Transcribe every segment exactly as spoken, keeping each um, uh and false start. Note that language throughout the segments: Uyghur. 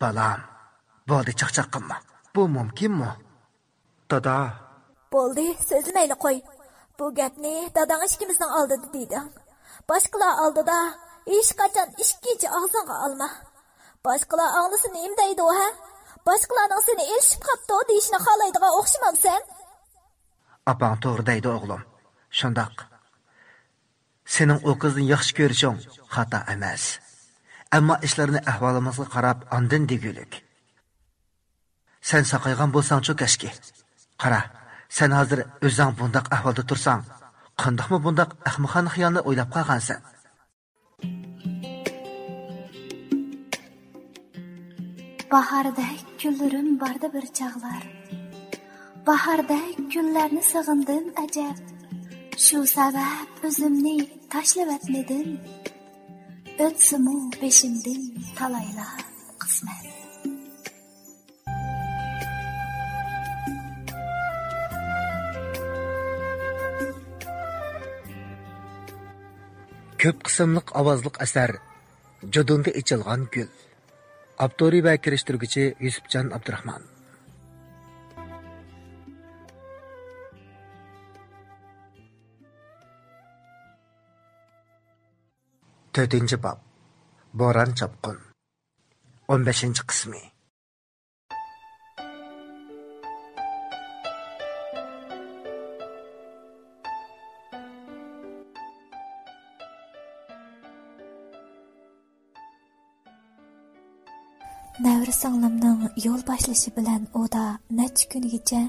بالام، بولدى، چاقچاق قىلما. بۇ مۇمكىنمۇ؟ دادا. بولدى، سۆزلىمەيلى قوي. بۇ گەپنى داداڭ ئىككىمىزنىڭ ئالدىدا دېدىڭ. باشقىلار ئالدىدا ھېچقاچان ئىككىنچى ئاغزىڭغا ئالما. باشقىلار ئاڭلىسا نېمە دەيدۇ، ھە؟ باشقىلارنىڭ سېنى ئېلىشىپ قاپتۇ دېيىشىنى خالايدىغان ئوخشىمامسەن؟ ئاپاڭ توغرا دەيدۇ، ئوغلۇم. شۇنداق. سېنىڭ ئۇ قىزنى ياخشى كۆرۈشۈڭ خاتا ئەمەس. ئەمما ئىشلارنى ئەھۋالىمىزغا قاراپ ئاندىن دېگۈلۈك. سەن ساقايغان بولساڭچۇ كەچكى؟ قارا، سەن ھازىر ئۆزۈڭ بۇنداق ئەھۋالدا تۇرساڭ، قانداقمۇ بۇنداق ئەخمىقانە خىيالنى ئويلاپ قالغانسەن؟ باھاردەك كۈنلىرىم باردى بىر چاغلار، باھاردەك كۈنلەرنى سېغىندىم ئەجەب. شۇ سەۋەب ئۆزۈمنى تاشلىۋەتمىدىم، ئۆتسىمۇ بېشىمدىن تالايلار قىسمەت. كۆپ قىسىملىق ئاۋازلىق ئەسەر، جۇدۇندا ئېچىلغان گۈل. ئاپتورى ۋە كىرىشتۈرگۈچى يۈسۈپجان ئابدۇراخمان. تۆتىنچى باب. بوران چاپقۇن. ئون بەشىنچى قىسمى. نەۋرە سىڭلىمنىڭ يول باشلىشى بىلەن ئۇدا نەچچە كۈنگىچە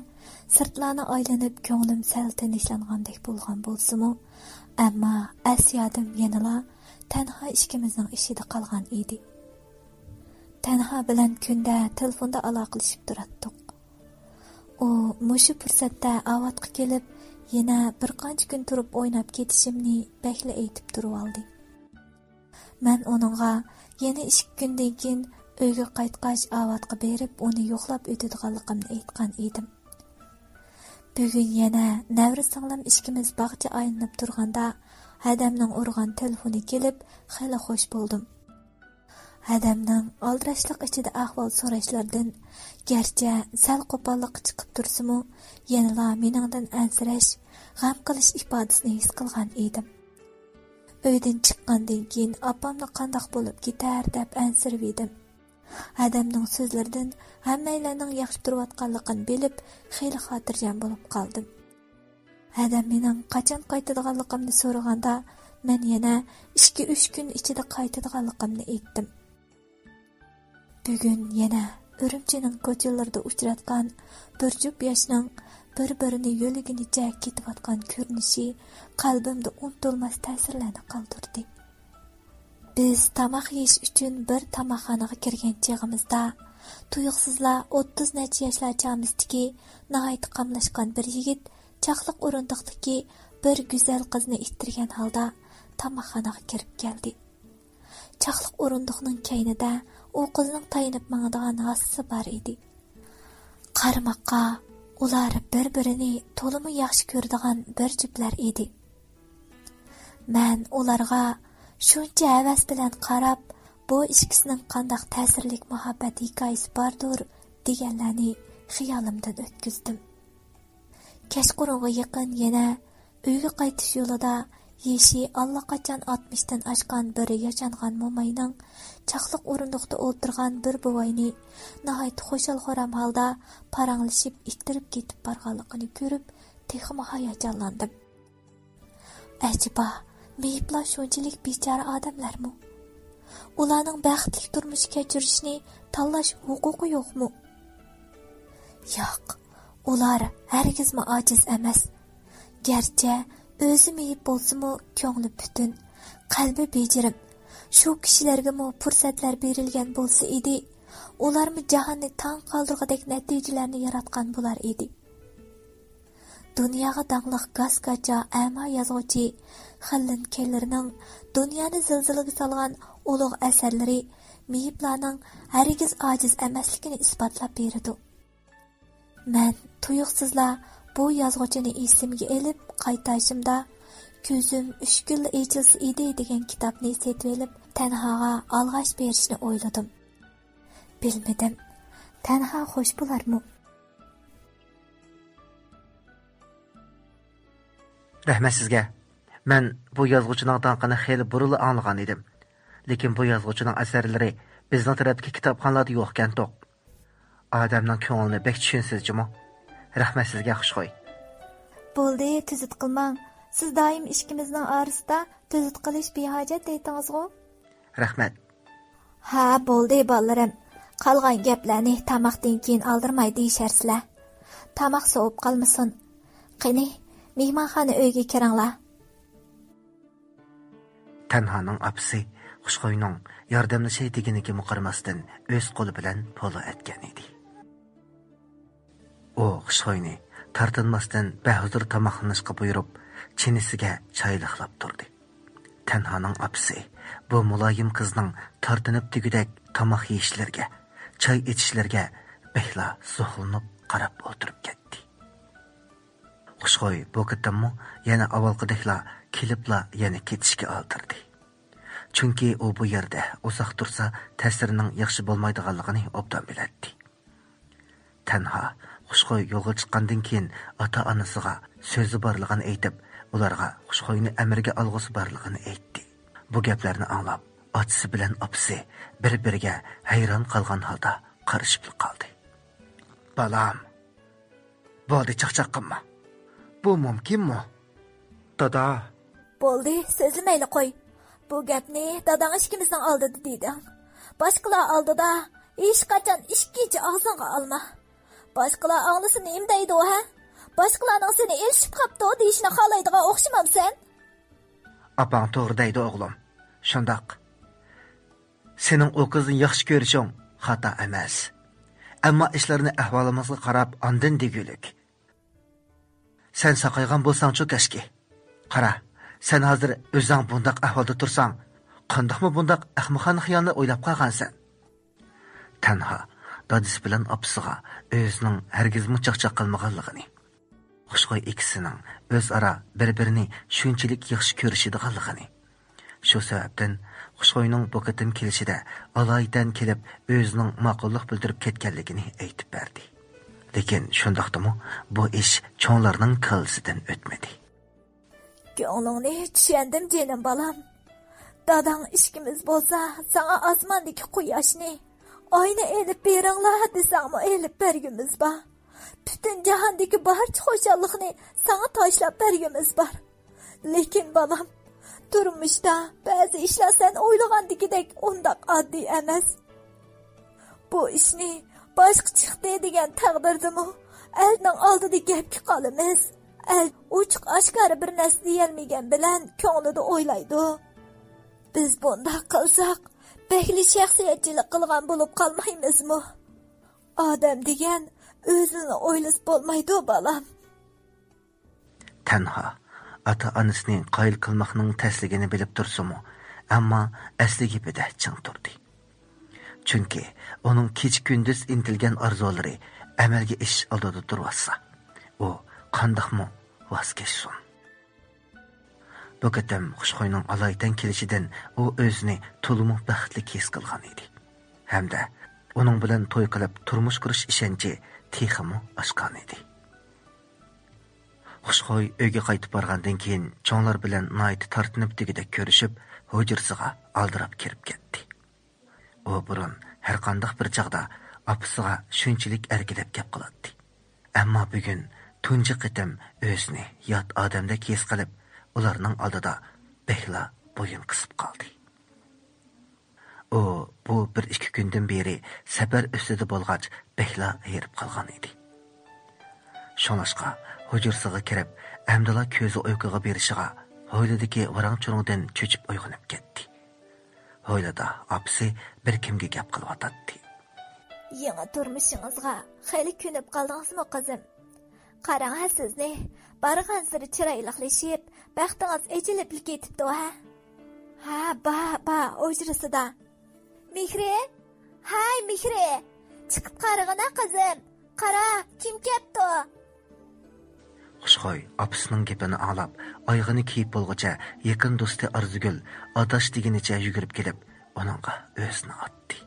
سىرتلارنى ئايلىنىپ، كۆڭلۈم سەل تىنچلانغاندەك بولغان بولسىمۇ، ئەمما ئەس-يادىم يەنىلا تەنھا ئىككىمىزنىڭ ئىچىدە قالغان ئىدى. تەنھا بىلەن كۈندە تېلېفوندا ئالاقىلىشىپ تۇراتتۇق. ئۇ مۇشۇ پۇرسەتتە ئاۋاتقا كېلىپ، يەنە بىر قانچە كۈن تۇرۇپ ئويناپ كېتىشىمنى بەكلا ئېيتىپ تۇرۇۋالدى. مەن ئۇنىڭغا يەنە ئىككى كۈندىن كېيىن ئۆيگە قايتقاچ ئاۋاتقا بېرىپ ئۇنى يوقلاپ ئۆتىدىغانلىقىمنى ئېيتقان ئىدىم. بۈگۈن يەنە نەۋرە سىڭلىم ئىككىمىز باغچە ئايلىنىپ تۇرغاندا، ھەدەمنىڭ ئۇرغان تېلېفونى كېلىپ، خېلى خوش بولدۇم. ھەدەمنىڭ ئالدىراشلىق ئىچىدە ئەھۋال سوراشلىرىدىن، گەرچە سەل قوپاللىققا چىقىپ تۇرسىمۇ، يەنىلا مېنىڭدىن ئەنسىرەش، غەم قىلىش ئىپادىسىنى ھېس قىلغان ئىدىم. ئۆيدىن چىققاندىن كېيىن ئاپامنى قانداق بولۇپ كېتەر دەپ ئەنسىرىۋىدىم. ھەدەمنىڭ سۆزلىرىدىن ھەممەيلەننىڭ ياخشى تۇرۇۋاتقانلىقىنى بىلىپ، خېلى خاتىرجەم بولۇپ قالدىم. ھەدەم مېنىڭ قاچان قايتىدىغانلىقىمنى سورىغاندا، مەن يەنە ئىككى-ئۈچ كۈن ئىچىدە قايتىدىغانلىقىمنى ئېيتتىم. بۈگۈن يەنە ئۈرۈمچىنىڭ كوچىلىرىدا ئۇچراتقان بىر جۈپ ياشنىڭ بىر-بىرىنى يۆلىگىنىچە كېتىۋاتقان كۆرۈنۈشى قەلبىمدە ئۇنتۇلماس تەسىرلەرنى قالدۇردى. بىز تاماق يېيىش ئۈچۈن بىر تاماقخانىغا كىرگەن چېغىمىزدا، تۇيۇقسىزلا ئوتتۇز نەچچە ياشلار چامىسىدىكى ناھايىتى قاملاشقان بىر يىگىت چاقلىق ئورۇندۇقتىكى بىر گۈزەل قىزنى ئىتتىرگەن ھالدا تاماقخانىغا كىرىپ كەلدى. چاقلىق ئورۇندۇقنىڭ كەينىدە ئۇ قىزنىڭ تايىنىپ ماڭىدىغان ھاسىسى بار ئىدى. قارىماققا، ئۇلار بىر-بىرىنى تولىمۇ ياخشى كۆرىدىغان بىر جۈپلەر ئىدى. مەن ئۇلارغا شۇنچە ھەۋەس بىلەن قاراپ، بۇ ئىككىسىنىڭ قانداق تەسىرلىك مۇھەببەت ھېكايىسى باردۇر، دېگەنلەرنى خىيالىمدىن ئۆتكۈزدۈم. كەچقۇرۇنغا يېقىن يەنە ئۆيگە قايتىش يولىدا يېشى ئاللىقاچان ئاتمىشتىن ئاشقان بىر ياشانغان موماينىڭ چاقلىق ئورۇندۇقتا ئولتۇرغان بىر بوۋاينى ناھايىتى خۇشال-خۇرام ھالدا پاراڭلىشىپ ئىتتىرىپ كېتىپ بارغانلىقىنى كۆرۈپ، تېخىمۇ ھاياجانلاندىم. ئەجەبا، مېيىپلار شۇنچىلىك بىچارە ئادەملەرمۇ؟ ئۇلارنىڭ بەختلىك تۇرمۇش كەچۈرۈشنى تاللاش ھوقۇقى يوقمۇ؟ ياق، ئۇلار ھەرگىزمۇ ئاجىز ئەمەس. گەرچە ئۆزى مېيىپ بولسىمۇ، كۆڭلى پۈتۈن، قەلبى بېجىرىم. شۇ كىشىلەرگىمۇ پۇرسەتلەر بېرىلگەن بولسا ئىدى، ئۇلارمۇ جاھاننى تاڭ قالدۇرغۇدەك نەتىجىلەرنى ياراتقان بولار ئىدى. دۇنياغا داڭلىق گاس-گاچا ئەما يازغۇچى خەنلىن كېللېرنىڭ دۇنيانى زىلزىلىگە سالغان ئۇلۇغ ئەسەرلىرى مېيىپلارنىڭ ھەرگىز ئاجىز ئەمەسلىكىنى ئىسپاتلاپ بېرىدۇ. مەن تۇيۇقسىزلا بۇ يازغۇچىنى ئېسىمگە ئېلىپ قايتاشىمدا، كۆزۈم ئۈچ كۈنلا ئېچىلسا ئىدى دېگەن كىتابنى سېتىۋېلىپ، تەنھاغا ئالغاش بېرىشنى ئويلىدىم. بىلمىدىم. تەنھا خوش بولارمۇ؟ رەھمەت سىزگە. مەن بۇ يازغۇچىنىڭ داڭقىنى خېلى بۇرۇنلا ئاڭلىغان ئىدىم. لېكىن بۇ يازغۇچىنىڭ ئەسەرلىرى بىزنىڭ تەرەپتىكى كىتابخانىلاردا يوقكەنتۇق. ئادەمنىڭ كۆڭلىنى بەك چۈشىنىسىز جۇمۇ. رەھمەت سىزگە، خۇشخۇي. بولدى، تۈزۈت قىلماڭ. سىز دائىم ئىككىمىزنىڭ ئارىسىدا تۈزۈت قىلىش بىھاجەت دەيتتىڭىزغۇ؟ رەھمەت. ھە، بولدى، بالىلىرىم. قالغان گەپلەرنى تاماقتىن كېيىن ئالدىرىماي دېيىشەرسىلەر. تاماق سوۋۇپ قالمىسۇن. قېنى، مېھمانخانا ئۆيگە كىرىڭلار. تەنھانىڭ ئاپىسى خۇشخۇينىڭ ياردەملىشەي دېگىنىگىمۇ قارىماستىن، ئۆز قولى بىلەن پولۇ ئەتكەن ئىدى. ئۇ خۇشخۇينى تارتىنماستىن بەھۇزۇر تاماقلىنىشقا بۇيرۇپ، چىنىسىگە چاي لىقلاپ تۇردى. تەنھانىڭ ئاپىسى بۇ مۇلايىم قىزنىڭ تارتىنىپ دېگۈدەك تاماق يېيىشلىرىگە، چاي ئىچىشلىرىگە بەكلا زوقلىنىپ قاراپ ئولتۇرۇپ كەتتى. خۇشخۇي بۇ قېتىممۇ يەنە ئاۋۋالقىدەكلا كېلىپلا يەنە كېتىشكە ئالدىردى. چۈنكى ئۇ بۇ يەردە ئۇزاق تۇرسا، تەسىرىنىڭ ياخشى بولمايدىغانلىقىنى ئوبدان بىلەتتى. تەنھا خۇشخۇي يولغا چىققاندىن كېيىن، ئاتا-ئانىسىغا سۆزى بارلىقىنى ئېيتىپ، ئۇلارغا خۇشخۇينى ئەمىرگە ئالغۇسى بارلىقىنى ئېيتتى. بۇ گەپلەرنى ئاڭلاپ، ئاتىسى بىلەن ئاپىسى بىر-بىرىگە ھەيران قالغان ھالدا قارىشىپلا قالدى. بالام، بولدى، چاقچاق قىلما. بۇ مۇمكىنمۇ؟ دادا. بولدى، سۆزلىمەيلى قوي. بۇ گەپنى داداڭ ئىككىمىزنىڭ ئالدىدا دېدىڭ. باشقىلار ئالدىدا ھېچقاچان ئىككىنچى ئاغزىڭغا ئالما. باشقىلار ئاڭلىسا نېمە دەيدۇ، ھە؟ باشقىلارنىڭ سېنى ئېلىشىپ قاپتۇ دېيىشنى خالايدىغان ئوخشىمامسەن؟ ئاپاڭ توغرا دەيدۇ، ئوغلۇم. شۇنداق. سېنىڭ ئۇ قىزنى ياخشى كۆرۈشۈڭ خاتا ئەمەس. ئەمما ئىشلارنى ئەھۋالىمىزغا قاراپ ئاندىن دېگۈلۈك. سەن ساقايغان بولساڭچۇ كاشكى. قارا، سەن ھازىر ئۆزۈڭ بۇنداق ئەھۋالدا تۇرساڭ، قانداقمۇ بۇنداق ئەخمىقانە خىيالنى ئويلاپ قالغانسەن؟ تەنھا دادىسى بىلەن ئاپىسىغا ئۆزىنىڭ ھەرگىزمۇ چاقچاق قىلمىغانلىقىنى، خۇشخۇي ئىككىسىنىڭ ئۆزئارا بىر-بىرىنى شۇنچىلىك ياخشى كۆرۈشىدىغانلىقىنى، شۇ سەۋەبتىن خۇشخۇينىڭ بۇ قېتىم كېلىشىدە ئالايىتەن كېلىپ، ئۆزىنىڭ ماقۇللۇق بىلدۈرۈپ كەتكەنلىكىنى ئېيتىپ بەردى. لېكىن شۇنداقتىمۇ بۇ ئىش چوڭلارنىڭ كاللىسىدىن ئۆتمىدى. كۆڭلۈڭنى چۈشەندىم، جېنىم بالام. داداڭ ئىككىمىز بولسا ساڭا ئاسماندىكى قۇياشنى، ئاينى ئېلىپ بېرىڭلار دېسەڭمۇ ئېلىپ بەرگۈمىز بار. پۈتۈن جاھاندىكى بارچە خۇشاللىقنى ساڭا تاشلاپ بەرگۈمىز بار. لېكىن بالام، تۇرمۇشتا بەزى ئىشلار سەن ئويلىغاندىكىدەك ئۇنداق ئاددىي ئەمەس. بۇ ئىشنى باشقا چىقتى دېگەن تەقدىردىمۇ ئەلنىڭ ئالدىدا گەپكە قالىمىز. ئەل ئوچۇق ئاشكارا بىر نەرسە دېيەلمىگەن بىلەن كۆڭلىدە ئويلايدۇ. بىز بۇنداق قىلساق، بەكلا شەخسىيەتچىلىك قىلغان بولۇپ قالمايمىزمۇ؟ ئادەم دېگەن ئۆزىنى ئويلىسا بولمايدۇ، بالام. تەنھا ئاتا-ئانىسىنى قايىل قىلماقنىڭ تەسلىكىنى بىلىپ تۇرسىمۇ، ئەمما ئەسلى گېپىدە چىڭ تۇردى. چۈنكى ئۇنىڭ كېچە-كۈندۈز ئىنتىلگەن ئارزۇلىرى ئەمەلگە ئېشىش ئالدىدا تۇرۇۋاتسا، ئۇ قانداقمۇ ۋاز كەچسۇن؟ بۇ قېتىم خۇشخۇينىڭ ئالايىتەن كېلىشىدىن ئۇ ئۆزىنى تولىمۇ بەختلىك ھېس قىلغان ئىدى. ھەمدە ئۇنىڭ بىلەن توي قىلىپ تۇرمۇش قۇرۇش ئىشەنچى تېخىمۇ ئاشقان ئىدى. خۇشخۇي ئۆيگە قايتىپ بارغاندىن كېيىن، چوڭلار بىلەن ناھايىتى تارتىنىپ دېگۈدەك كۆرۈشۈپ، ھۇجرىسىغا ئالدىراپ كىرىپ كەتتى. ئۇ بۇرۇن ھەرقانداق بىر چاغدا ئاپىسىغا شۇنچىلىك ئەركىلەپ گەپ قىلاتتى. ئەمما بۈگۈن تۇنجى قېتىم ئۆزىنى يات ئادەمدەك ھېس قىلىپ، ئۇلارنىڭ ئالدىدا بەكلا بويۇن قىسىپ قالدى. ئۇ بۇ بىر ئىككى كۈندىن بېرى سەپەر ئۈستىدە بولغاچ، بەكلا ھېرىپ قالغان ئىدى. شۇڭلاشقا، ھۇجرىسىغا كىرىپ، ئەمدىلا كۆزى ئۇيقۇغا بېرىشىغا، ھويلىدىكى ۋاراڭ-چۇرۇڭدىن چۆچۈپ ئويغىنىپ كەتتى. ھويلىدا ئاپىسى بىر كىمگە گەپ قىلىۋاتاتتى. يېڭى تۇرمۇشىڭىزغا خېلى كۆنۈپ قالدىڭىزمۇ، قىزىم؟ قاراڭ ھە سىزنى، بارغانسېرى چىرايلىقلىشىپ، بەختىڭىز ئېچىلىپلا كېتىپتۇ ھە؟ ھە، با، با، ھۇجرىسىدا. مېھرى؟ ھەي، مېھرى! چىقىپ قارىغىنا، قىزىم! قارا، كىم كەپتۇ؟ خۇشخۇي ئاپىسىنىڭ گېپىنى ئاڭلاپ، ئايىغىنى كىيىپ بولغۇچە، يېقىن دوستى ئارزۇگۈل ئاداش دېگىنىچە يۈگۈرۈپ كېلىپ، ئۇنىڭغا ئۆزىنى ئاتتى.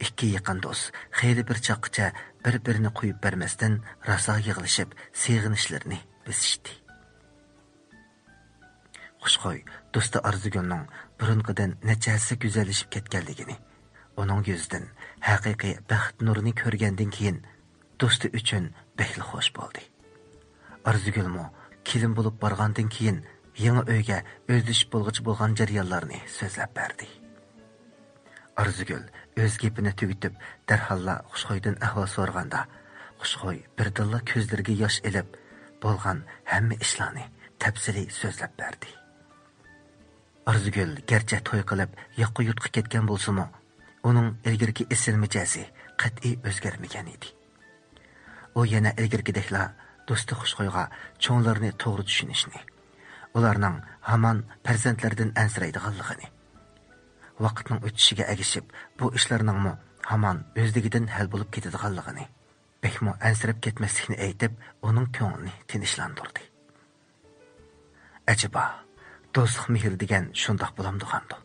ئىككى يېقىن دوست خېلى بىر چاغقىچە بىر-بىرىنى قويۇپ بەرمەستىن، راسا يىغلىشىپ، سېغىنىشلىرىنى بېسىشتى. خۇشخۇي دوستى ئارزۇگۈلنىڭ بۇرۇنقىدىن نەچچە ھەسسە گۈزەللىشىپ كەتكەنلىكىنى، ئۇنىڭ يۈزىدىن ھەقىقىي بەخت نۇرىنى كۆرگەندىن كېيىن، دوستى ئۈچۈن بەكلا خوش بولدى. ئارزۇگۈلمۇ كېلىن بولۇپ بارغاندىن كېيىن، يېڭى ئۆيگە ئۆزلىشىپ بولغۇچە بولغان جەريانلارنى سۆزلەپ بەردى. ئارزۇگۈل ئۆز گېپىنى تۈگىتىپ، دەرھاللا خۇشخۇيدىن ئەھۋال سورىغاندا، خۇشخۇي بىردىنلا كۆزلىرىگە ياش ئېلىپ، بولغان ھەممە ئىشلارنى تەپسىلىي سۆزلەپ بەردى. ئارزۇگۈل گەرچە توي قىلىپ ياقا يۇرتقا كەتكەن بولسىمۇ، ئۇنىڭ ئىلگىرىكى ئېسىل مىجەزى قەتئىي ئۆزگەرمىگەن ئىدى. ئۇ يەنە ئىلگىرىكىدەكلا دوستى خۇشخۇيغا چوڭلارنى توغرا چۈشىنىشنى، ئۇلارنىڭ ھامان پەرزەنتلىرىدىن ئەنسىرەيدىغانلىقىنى، ۋاقىتنىڭ ئۆتۈشىگە ئەگىشىپ بۇ ئىشلارنىڭمۇ ھامان ئۆزلۈكىدىن ھەل بولۇپ كېتىدىغانلىقىنى، بەكمۇ ئەنسىرەپ كەتمەسلىكنى ئېيتىپ، ئۇنىڭ كۆڭلىنى تىنچلاندۇردى. ئەجەبا، دوستلۇق مېھرى دېگەن شۇنداق بولامدىغاندۇ؟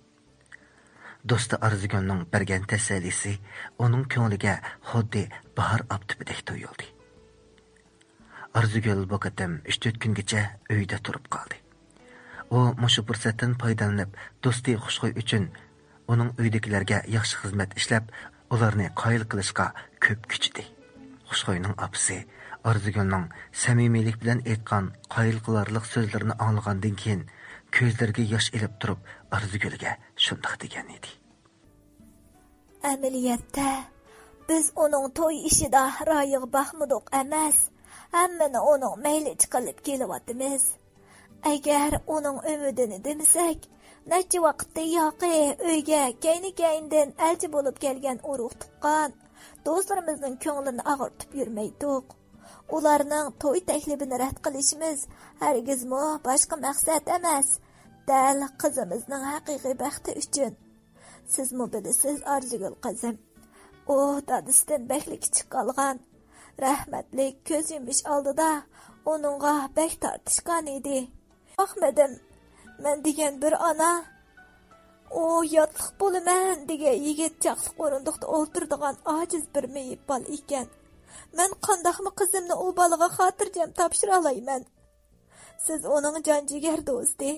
دوستى ئارزۇگۈلنىڭ بەرگەن تەسەللىسى ئۇنىڭ كۆڭلىگە خۇددى باھار ئاپتىپىدەك تۇيۇلدى. ئارزۇگۈل بۇ قېتىم ئۈچ-تۆت كۈنگىچە ئۆيدە تۇرۇپ قالدى. ئۇ مۇشۇ پۇرسەتتىن پايدىلىنىپ، دوستى خۇشخۇي ئۈچۈن ئۇنىڭ ئۆيىدىكىلەرگە ياخشى خىزمەت ئىشلەپ، ئۇلارنى قايىل قىلىشقا كۆپ كۈچىدى. خۇشخۇينىڭ ئاپىسى ئارزۇگۈلنىڭ سەمىمىيلىك بىلەن ئېيتقان قايىل قىلارلىق سۆزلىرىنى ئاڭلىغاندىن كېيىن، كۆزلىرىگە ياش ئېلىپ تۇرۇپ، ئارزۇگۈلگە شۇنداق دېگەن ئىدى. ئەمەلىيەتتە، بىز ئۇنىڭ توي ئىشىدا رايىغا باقمىدۇق ئەمەس، ھەممىنى ئۇنىڭ مەيلىچە قىلىپ كېلىۋاتىمىز. ئەگەر ئۇنىڭ ئۈمىدىنى دېمىسەك، نەچچە ۋاقىتتىن ياقى ئۆيگە كەينى-كەينىدىن ئەلچى بولۇپ كەلگەن ئۇرۇق-تۇغقان، دوستلىرىمىزنىڭ كۆڭلىنى ئاغرىتىپ يۈرمەيتتۇق. ئۇلارنىڭ توي تەكلىپىنى رەت قىلىشىمىز ھەرگىزمۇ باشقا مەقسەت ئەمەس، دەل قىزىمىزنىڭ ھەقىقىي بەختى ئۈچۈن. سىزمۇ بىلىسىز، ئارزۇگۈل قىزىم، ئۇ دادىسىدىن بەكلا كىچىك قالغان. رەھمەتلىك كۆز يۇمۇش ئالدىدا ئۇنىڭغا بەك تارتىشقان ئىدى. باقمىدىم، مەن دېگەن بىر ئانا، ئۇ ياتلىق بولىمەن دېگەن يىگىت چاقلىق ئورۇندۇقتا ئولتۇرىدىغان ئاجىز بىر مېيىپ بالا ئىكەن. مەن قانداقمۇ قىزىمنى ئۇ بالىغا خاتىرجەم تاپشۇرالايمەن؟ سىز ئۇنىڭ جان جىگەر دوستى.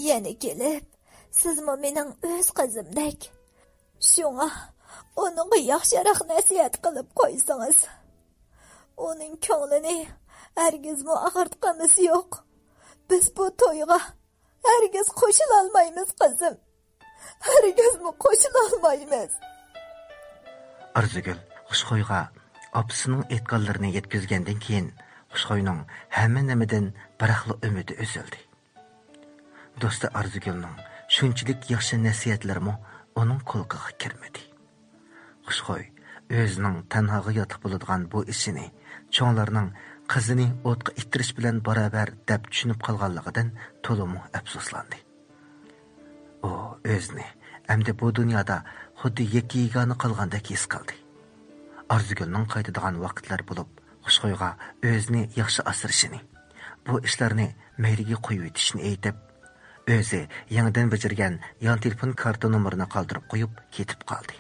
يەنە كېلىپ، سىزمۇ مېنىڭ ئۆز قىزىمدەك. شۇڭا ئۇنىڭغا ياخشىراق نەسىھەت قىلىپ قويسىڭىز. ئۇنىڭ كۆڭلىنى ھەرگىزمۇ ئاغرىتقىنىمىز يوق. بىز بۇ تويغا ھەرگىز قوشۇلالمايمىز، قىزىم. ھەرگىزمۇ قوشۇلالمايمىز. ئارزۇگۈل خۇشخۇيغا ئاپىسىنىڭ ئېيتقانلىرىنى يەتكۈزگەندىن كېيىن، خۇشخۇينىڭ ھەممە نېمىدىن بىراقلا ئۈمىدى ئۈزۈلدى. دوستى ئارزۇگۈلنىڭ شۇنچىلىك ياخشى نەسىھەتلىرىمۇ ئۇنىڭ قۇلىقىغا كىرمىدى. خۇشخۇي ئۆزىنىڭ تەنھاغا ياتلىق بولىدىغان بۇ ئىشىنى چوڭلارنىڭ قىزىنى ئوتقا ئىتتىرىش بىلەن باراۋەر دەپ چۈشىنىپ قالغانلىقىدىن تولىمۇ ئەپسۇسلاندى. ئۇ ئۆزىنى ئەمدى بۇ دۇنيادا خۇددى يەككە-يېگانە قالغاندەك ھېس قىلدى. ئارزۇگۈلنىڭ قايتىدىغان ۋاقىتلار بولۇپ، خۇشخۇيغا ئۆزىنى ياخشى ئاسرىشىنى، بۇ ئىشلارنى مەيلىگە قويۇۋېتىشىنى ئېيتىپ، ئۆزى يېڭىدىن بېجىرگەن يان تېلېفون كارتا نومۇرىنى قالدۇرۇپ قويۇپ كېتىپ قالدى.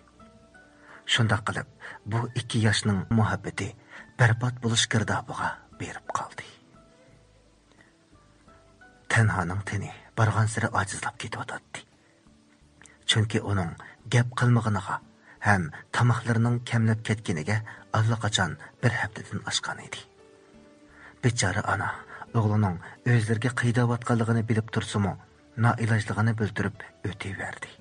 شۇنداق قىلىپ، بۇ ئىككى ياشنىڭ مۇھەببىتى بەربات بولۇش گىردابىغا بېرىپ قالدى. تەنھانىڭ تېنى بارغانسېرى ئاجىزلاپ كېتىۋاتاتتى. چۈنكى ئۇنىڭ گەپ قىلمىغىنىغا ھەم تاماقلىرىنىڭ كەملەپ كەتكىنىگە ئاللىقاچان بىر ھەپتىدىن ئاشقان ئىدى. بىچارە ئانا ئوغلىنىڭ ئۆزلىرىگە قىيناۋاتقانلىقىنى بىلىپ تۇرسىمۇ، نائىلاجلىقىنى بىلدۈرۈپ ئۆتۈۋەردى.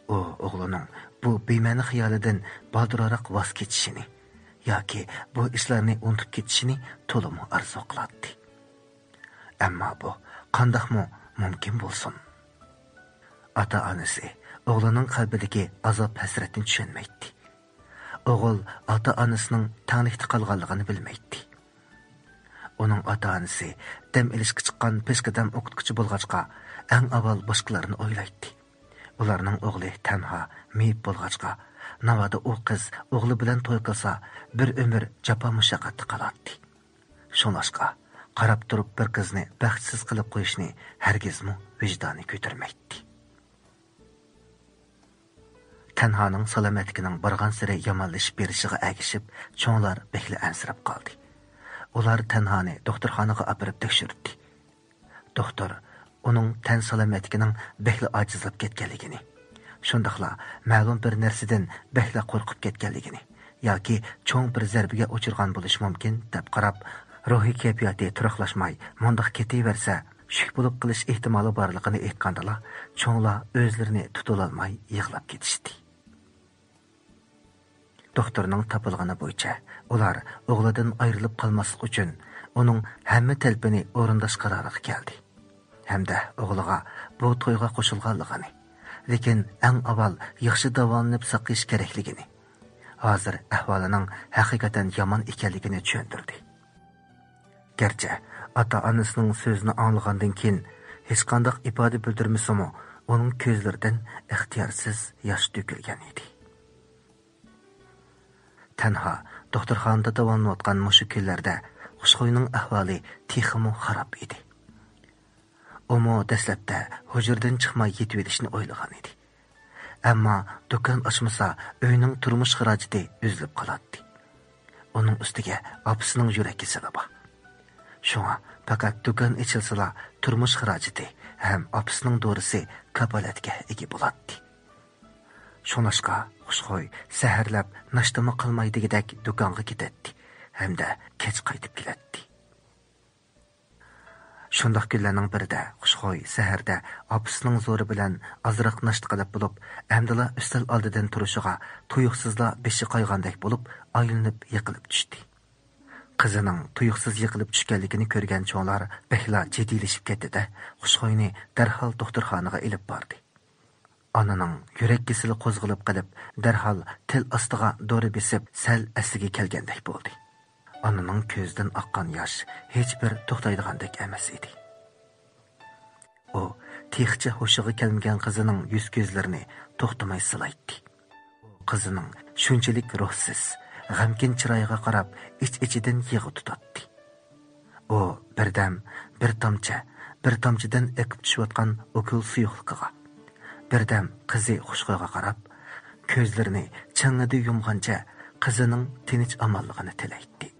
ئۇ ئوغلىنىڭ بۇ بىمەنە خىيالىدىن بالدۇرراق ۋاز كېچىشىنى ياكى بۇ ئىشلارنى ئۇنتۇپ كېتىشىنى تولىمۇ ئارزۇ قىلاتتى. ئەمما بۇ قانداقمۇ مۇمكىن بولسۇن؟ ئاتا-ئانىسى ئوغلىنىڭ قەلبىدىكى ئازاب-ھەسرەتنى چۈشەنمەيتتى. ئوغۇل ئاتا-ئانىسىنىڭ تەڭلىكتە قالغانلىقىنى بىلمەيتتى. ئۇنىڭ ئاتا-ئانىسى دەم ئېلىشقا چىققان پېشقەدەم ئوقۇتقۇچى بولغاچقا، ئەڭ ئاۋۋال باشقىلارنى ئويلايتتى. ئۇلارنىڭ ئوغلى تەنھا مېيىپ بولغاچقا، ناۋادا ئۇ قىز ئوغلى بىلەن توي قىلسا، بىر ئۆمۈر جاپا-مۇشەققەتتە قالاتتى. شۇڭلاشقا، قاراپ تۇرۇپ بىر قىزنى بەختسىز قىلىپ قويۇشنى ھەرگىزمۇ ۋىجدانى كۆتۈرمەيتتى. تەنھانىڭ سالامەتلىكىنىڭ بارغانسېرى يامانلىشىپ بېرىشىغا ئەگىشىپ، چوڭلار بەكلا ئەنسىرەپ قالدى. ئۇلار تەنھانى دوختۇرخانىغا ئاپىرىپ تەكشۈرتتى. دوختۇر ئۇنىڭ تەن سالامەتلىكىنىڭ بەكلا ئاجىزلاپ كەتكەنلىكىنى، شۇنداقلا مەلۇم بىر نەرسىدىن بەكلا قورقۇپ كەتكەنلىكىنى ياكى چوڭ بىر زەربىگە ئۇچرىغان بولۇشى مۇمكىن، دەپ قاراپ، روھىي كەيپىياتى تۇراقلاشماي مۇنداق كېتىۋەرسە، شۈك بولۇپ قېلىش ئېھتىمالى بارلىقىنى ئېيتقاندىلا، چوڭلار ئۆزلىرىنى تۇتۇۋالالماي يىغلاپ كېتىشتى. دوختۇرنىڭ تاپىلىغىنى بويىچە، ئۇلار ئوغلىدىن ئايرىلىپ قالماسلىق ئۈچۈن، ئۇنىڭ ھەممە تەلىپىنى ئورۇنداش قارارىغا كەلدى. ھەمدە ئوغلىغا بۇ تويغا قوشۇلغانلىقىنى، لېكىن ئەڭ ئاۋۋال ياخشى داۋالىنىپ ساقىيىش كېرەكلىكىنى، ھازىر ئەھۋالىنىڭ ھەقىقەتەن يامان ئىكەنلىكىنى چۈشەندۈردى. گەرچە ئاتا-ئانىسىنىڭ سۆزىنى ئاڭلىغاندىن كېيىن ھېچقانداق ئىپادە بىلدۈرمىسىمۇ، ئۇنىڭ كۆزلىرىدىن ئىختىيارسىز ياش تۆكۈلگەن ئىدى. تەنھا دوختۇرخانىدا داۋالىنىۋاتقان مۇشۇ كۈنلەردە خۇشخۇينىڭ ئەھۋالى تېخىمۇ خاراب ئىدى. ئۇمۇ دەسلەپتە ھۇجرىدىن چىقماي يېتىۋېلىشنى ئويلىغان ئىدى. ئەمما دۇكان ئاچمىسا، ئۆينىڭ تۇرمۇش خىراجىتى ئۈزۈلۈپ قالاتتى. ئۇنىڭ ئۈستىگە ئاپىسىنىڭ يۈرەك كېسىلى بار. شۇڭا پەقەت دۇكان ئېچىلسىلا، تۇرمۇش خىراجىتى ھەم ئاپىسىنىڭ دورىسى كاپالەتكە ئىگە بولاتتى. شۇڭلاشقا خۇشخۇي سەھەرلەپ ناشتىمۇ قىلماي دېگۈدەك دۇكانغا كېتەتتى ھەمدە كەچ قايتىپ كېلەتتى. شۇنداق كۈنلەرنىڭ بىرىدە خۇشخۇي سەھەردە ئاپىسىنىڭ زورى بىلەن ئازراق ناشتا قىلىپ بولۇپ، ئەمدىلا ئۈستەل ئالدىدىن تۇرۇشىغا تۇيۇقسىزلا بېشى قايغاندەك بولۇپ، ئايلىنىپ يىقىلىپ چۈشتى. قىزىنىڭ تۇيۇقسىز يىقىلىپ چۈشكەنلىكىنى كۆرگەن چوڭلار بەكلا جىددىيلىشىپ كەتتى-دە، خۇشخۇينى دەرھال دوختۇرخانىغا ئېلىپ باردى. ئانىنىڭ يۈرەك كېسىلى قوزغىلىپ قېلىپ، دەرھال تىل ئاستىغا دورا بېسىپ، سەل ئەسلىگە كەلگەندەك بولدى. ئانىنىڭ كۆزىدىن ئاققان ياش ھېچبىر توختايدىغاندەك ئەمەس ئىدى. ئۇ تېخىچە ھوشىغا كەلمىگەن قىزىنىڭ يۈز-كۆزلىرىنى توختىماي سىلايتتى. قىزىنىڭ شۇنچىلىك روھسىز، غەمكىن چىرايىغا قاراپ، ئىچ-ئىچىدىن يىغا تۇتاتتى. ئۇ بىردەم بىر تامچە، بىر تامچىدىن ئېقىپ چۈشۈۋاتقان ئوكۇل سۇيۇقلۇقىغا، بىردەم قىزى خۇشخۇيغا قاراپ، كۆزلىرىنى چىڭڭىدە يۇمغانچە قىزىنىڭ تىنچ-ئامانلىقىنى تىلەيتتى.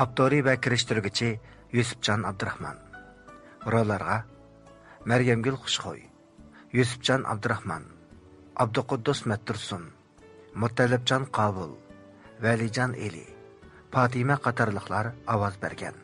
ئاپتورى ۋە كىرىشتۈرگۈچى يۈسۈپجان ئابدۇراخمان. روللارغا مەريەمگۈل خۇشخۇي، يۈسۈپجان ئابدۇراخمان، ئابدۇقۇددۇس مەتتۇرسۇن، مۇتەللىپجان قاۋۇل، ۋەلىجان ئېلى، پاتىمە قاتارلىقلار ئاۋاز بەرگەن.